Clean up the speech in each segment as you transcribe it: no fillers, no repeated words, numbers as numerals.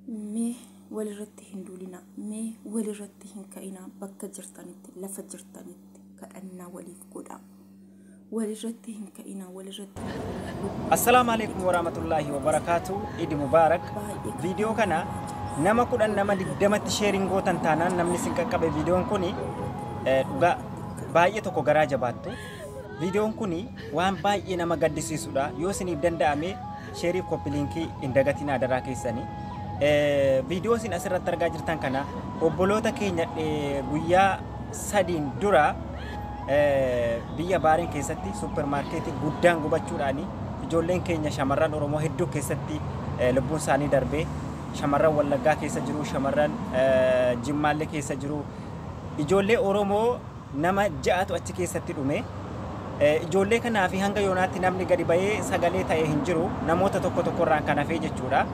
Mee walirratti hin duulinaa, mee walirratti hin ka'inaa, bakka jirtanitti, lafa jirtanitti kadhannaa waliif godhaa. Walirratti hin ka'inaa, walirratti hin duulinaa. Assalaamu alaikum warahmatullaahi wabarakaatu. Idi Mubaarak. Baay'ee kan Viidiyoo kana nama 10 nama 20tti sharing gootan taanaan namni isin qaqqabe viidiyoon kuni dhugaa baay'ee tokko garaa jabaattu. Viidiyoon kuni waan baay'ee nama gaddisiisudha. Yoo isiniif danda'ame sheerii copy linkii hin dagatinaa adaraa keessanii. Viidiyoo isin asirratti argaa jirtan kana obboloota keenya guyyaa 3n dura biyya Baareen keessatti suppermaarkeetii guddaan gubachuudhaan ijoolleen keenya shamarran Oromoo hedduu keessatti lubbuun isaanii darbee, shamarran Wallaggaa keessa jiru, shamarran Jimmaallee keessa jiru, ijoollee Oromoo nama 6tu achi keessatti dhume. Ijoollee kanaa fi hanga yoonaatti namni gadi ba'ee sagalee ta'e hin jiru, namoota tokko tokkorraan kan hafee jechuudha.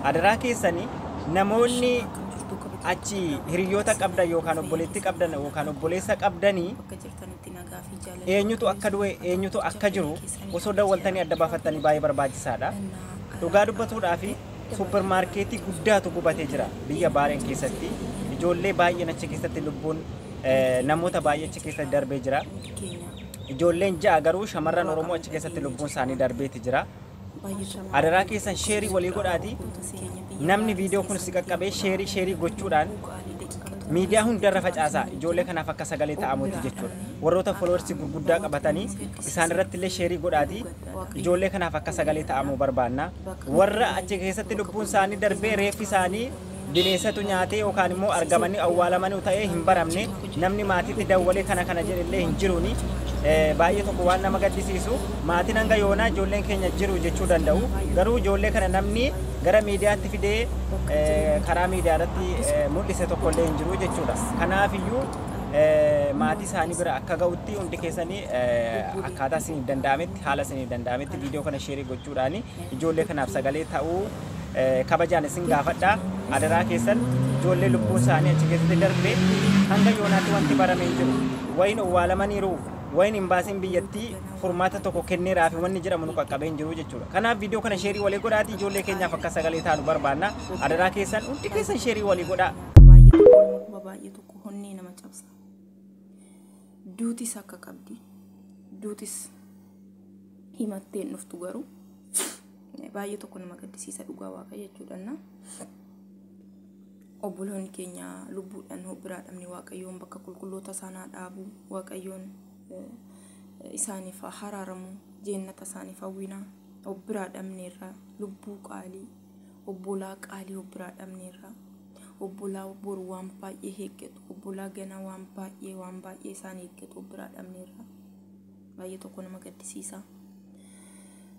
Adaraa keessanii namoonni Akkam jirtu kabajamtoota achi hiriyoota daawwattoota qabdan sagantaa yookaan fayyaa obboleettii keessanii qabdan yookaan obboleessa qabdanii bakka jirtanitti nagaa fi jaalalli eenyutu Waaqayyoo akka du'e isiniif haa ta'u eenyutu jecha akka fedhii jiru keessanii osoo kabajaa dawwaltanii adda baafattanii baay'ee barbaachisaadha. Innaa Dhugaa dubbatuudhaa fi dabalatee suppermaarkeetii guddaatu gubatee jira biyya Baareen keessatti. Ijoollee baay'een achi keessatti lubbuun namoota baay'ee achi keessatti darbee jira. Hundi keenya Ijoolleen 6 garuu shamarran bu'aa Oromoo qabnu achi keessatti dhageenyee lubbuun jirra. isaanii darbeeti jira. Baay'ee tokko Adaraa nama keessan sheerii walii gaddisiisudha. godhaatii Obboloota keenya biyya namni Baareen viidiyoo kun si keessatti qaqqabee sheerii sheerii gochuudhaan lubbuu qaalii daqiiqa tokko miidiyaa keessatti hundarra du'aa facaasaa jiran ijoollee jira. kanaaf akka sagalee Of ta'amutti biraa jechuudha. dhabne Warroota akka followers gurguddaa baroota qabatanii nama isaan gaddisiisa. irratti illee sheerii godhaatii Waaqayyo ijoollee kanaaf akka sagalee ta'amuu barbaanna. bakka Warra achi keessatti bakka lubbuun isaanii darbee reeffi isaanii bineensatu nyaatee yookaan immoo argamanii awwaalamanii ta'ee hin baramne, namni maatiitti dawwalee kana kana jedhellee hin jiruuni. Baay'ee tokko waan nama gaddisiisu, maatiin hanga yoonaa ijoolleen keenya jiru jechuu danda'u. Garuu ijoollee kana namni gara miidiyaatti fidee karaa miidiyaa irratti mul'ise tokkollee hin jiru jechuudha. Kanaafiyyuu maatii isaanii bira akka ga'utti hundi keessanii akkaataa isiniif danda'ametti, haala isiniif danda'ametti viidiyoo kana sheerii gochuudhaan ijoollee kanaaf sagalee ta'uu kabajaan isin gaafadha. Adaraa keessan ijoollee lubbuun isaanii achi keessatti darbe hanga yoonaatti wanti barame hin jiru. Wayin owwaalamaniiru, wayin imbaasiin biyyattii furmaata tokko kenneeraa fi wanni jedhamu nu qaqqabee hin jiru jechuudha. Kanaaf viidiyoo kana sheerii walii godhaatii ijoollee keenyaaf akka sagalee taanu barbaanna. Adaraa keessan hundi keessan sheerii walii godhaa. Baay'ee tokko nama guba, baay'ee tokko honnee nama cabsa. Duutis akka qabdi. Duutis himattee hin dhuftu, garuu baay'ee tokko nama gaddisiisa dhugaa Waaqa jechuudha. Obboloonni keenya lubbuudhaan biraa dhabne, Waaqayyoon bakka qulqulloota isaanaa dhaabu, Waaqayyoon isaaniif haa haraaramu, jeennata isaaniif hawwina. Biraa dhabneerra lubbuu qaalii, obbolaa qaalii biraa dhabneerra. Obbolaa boru waan baay'ee eeggatu, obbolaa ganaa waan baay'ee waan baay'ee isaan eeggatu biraa dhabneerra. Baay'ee tokko nama gaddisiisa.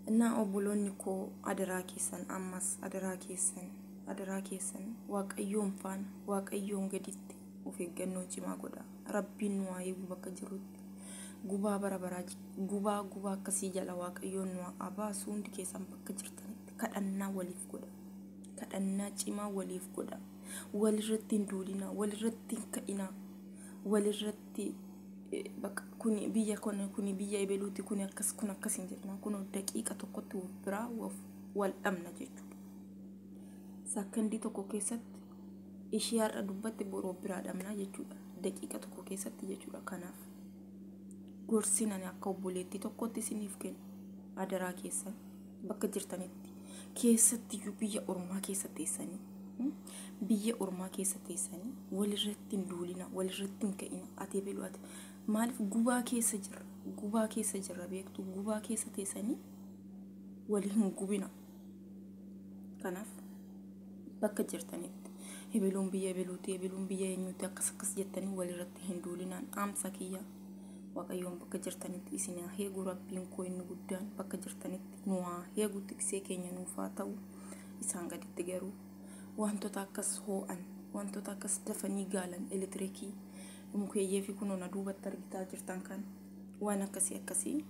Innaa obboloonni koo, adaraa keessan, ammas adaraa keessan, adaraa keessan, Waaqayyoon faana, Waaqayyoon gaditti of eeggannoo cimaa godha. Rabbiin nu haa eegu bakka jirutti. Gubaa bara baraa, gubaa gubaa akkasii jala Waaqayyoon nu haa baasu. Hundi keessan bakka jirtanitti kadhannaa waliif godha. Kadhannaa cimaa waliif godha. Walirratti hin duulinaa, walirratti hin ka'inaa, walirratti bakka kuni biyya kun, kuni biyya ebeluuti, kuni akkas, kun akkas hin jedhina. Kun daqiiqa tokkotti of biraa of wal dhabna jechuudha. Sakkandii tokko keessatti ishee har'a dubbatti boru of biraa dhabnaa jechuudha. Daqiiqa tokko keessatti jechuudha. Kanaaf gorsin ani akka obboleettii tokkotti isiniif kennu, adaraa keessan, bakka jirtanitti, keessattiyyuu biyya ormaa keessa teessanii, biyya ormaa keessa teessanii walirratti hin duulina, walirratti hin ka'ina. Ati ebelu, ati maaliif, gubaa keessa jirra, gubaa keessa jirra beektu, gubaa keessa teessanii wali hin gubina. Kanaaf bakka jirtanitti ebeluun biyya ebeluuti, ebeluun biyya eenyuuti, akkas akkas jettanii walirratti hin duulinaan dhaamsa kiyya. Waaqayyoon bakka jirtanitti isin haa eegu. Rabbiin koo inni guddaan bakka jirtanitti nu haa eegu, tiksee keenya nuuf haa ta'u. Isaan gaditti garuu wantoota akkas hoo'an, wantoota akkas dafanii gaalan, elektiriikii, mukeeyyee fi kunoo na duubatti argitaa jirtan kan waan akkasii akkasii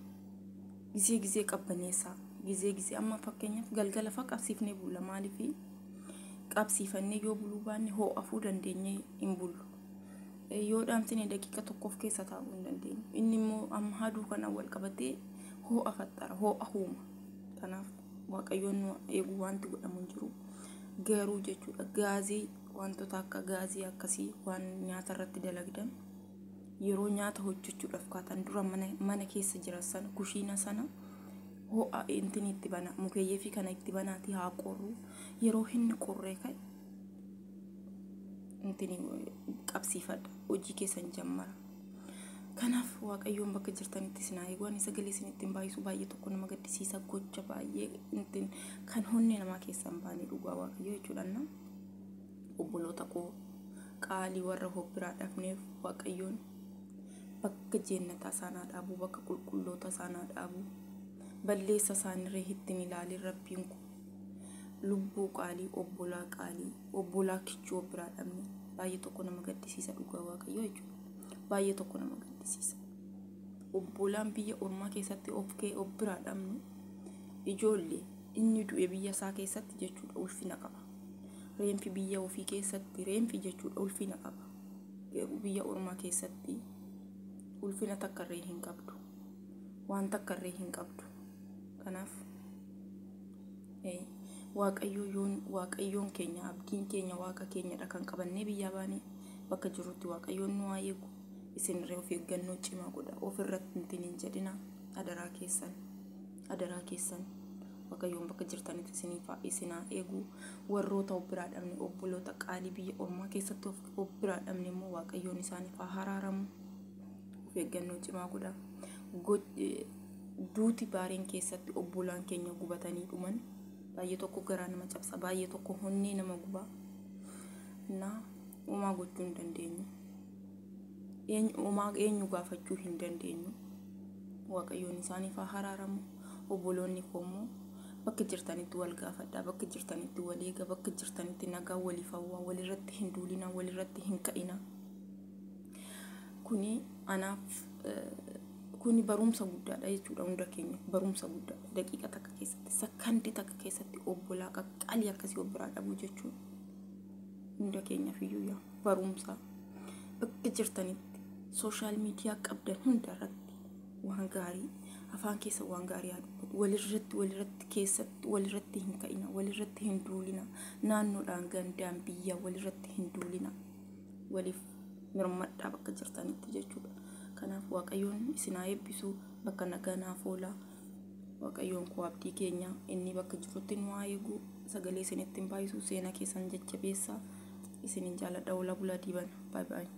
gizee gizee qabbaneessaa. Gizee gizee amma fakkeenyaaf galgala fa qabsiifnee bulla. Maaliif qabsiifannee yoo buluu baanne hoo'afuu dandeenyee hin bullu. Yoo dhaamsine daqiiqa tokkoof keessa taa'uu hin dandeenyu. Inni immoo amma aduu kanaan wal qabatee hoo'a faxxara, hoo'a huuma. Kanaaf Waaqayyoon nu eeguu, wanti godhamu hin jiru. Garuu jechuudha gaazii wantoota akka gaazii akkasii waan nyaata irratti dalagdan yeroo nyaata hojjechuudhaaf kaatan dura mana keessa jiran sana kushiina sana ho'a intini itti bana mukeeyyii kana itti banaatii haa qorru yeroo inni qorree ka'e intini qabsiifadha hojii keessan jammara. Kanaaf Waaqayyoon bakka jirtanitti isin haa eegu. Ani sagalee isin ittiin baay'isu baay'ee tokko nama gaddisiisa gocha baay'ee ittiin kan honnee namaa keessaa hin baane dhugaa Waaqayyoo jechuudha. Obboloota koo qaalii warra hobbiraa dhabneef Waaqayyoon bakka jeennataa isaanaa dhaabu bakka qulqulloota isaanaa dhaabu balleessa isaanirree ittiin ilaalin rabbiin kun lubbuu qaalii obbolaa qaalii obbolaa kichuu hobbiraa dhabne baay'ee tokko nama gaddisiisa dhugaa Waaqayyoo jechuudha. Baay'ee tokko nama gaddisiisa. Obbolaan biyya ormaa keessatti of kee of biraa dhabnu ijoollee inni du'e biyya isaa keessatti jechuudha ulfina qaba. Reenfi biyya ofii keessatti reenfi jechuudha ulfina qaba. Garuu biyya ormaa keessatti ulfina takka irree hin qabdu. Waan takka irree hin qabdu. Kanaaf Waaqayyoon keenya abdiin keenya waaqa keenyadha kan qabannee biyyaa baanee bakka jirutti Waaqayyoon nu haa eegu. Isinirree of eeggannoo cimaa godha. Ofirratti hin jedhina adaraa keessan. Adaraa keessan. Waaqayyoon bakka jirtanitti isin haa eegu. Warroota of biraa dhabne obboloota qaalii biyya ormaa keessatti of biraa dhabne immoo Waaqayyoon isaaniif haa haraaramu. Of eeggannoo cimaa godha. Duuti baareen keessatti obbolaan keenya gubatanii dhuman baay'ee tokko garaa nama cabsa baay'ee tokko honnee nama guba. Na uumaa gochuu hin dandeenyu. Uumaa eenyu gaafachuu hin dandeenyu. Waaqayyoon isaaniif haa haraaramu. Obboloonni koo immoo bakka jirtanitti wal gaafadhaa, bakka jirtanitti wal eegaa, bakka jirtanitti nagaa waliif hawwaa, walirratti hin duulinaa, walirratti hin ka'inaa. Kuni anaaf kuni barumsa guddaadha jechuudha hunda keenya barumsa guddaadha. Daqiiqa takka keessatti sakandii takka keessatti obbolaa qaqqaalii akkasii of biraa dhabuu jechuudha. Hunda keenyaaf iyyuu yaa barumsa bakka jirtanitti sooshaal miidiyaa qabdan hunda irratti waan gaarii afaan keessa waan gaarii haa dubbatu. Walirratti keessatti walirratti hin ka'ina, walirratti hin duulina, naannoodhaan gandaan biyya walirratti hin duulina, waliif mirmadhaa bakka jirtanitti jechuudha. Kanaaf Waaqayyoon isin haa eebbisu bakka nagaa naaf oola. Waaqayyoon koo abdii keenya inni bakka jirutti nu haa eegu. Sagalee isinitti hin baay'isu seenaa keessan jajjabeessa. Isinin jaaladha. Oolaa bulaa diibana. Baay'ee baay'ee.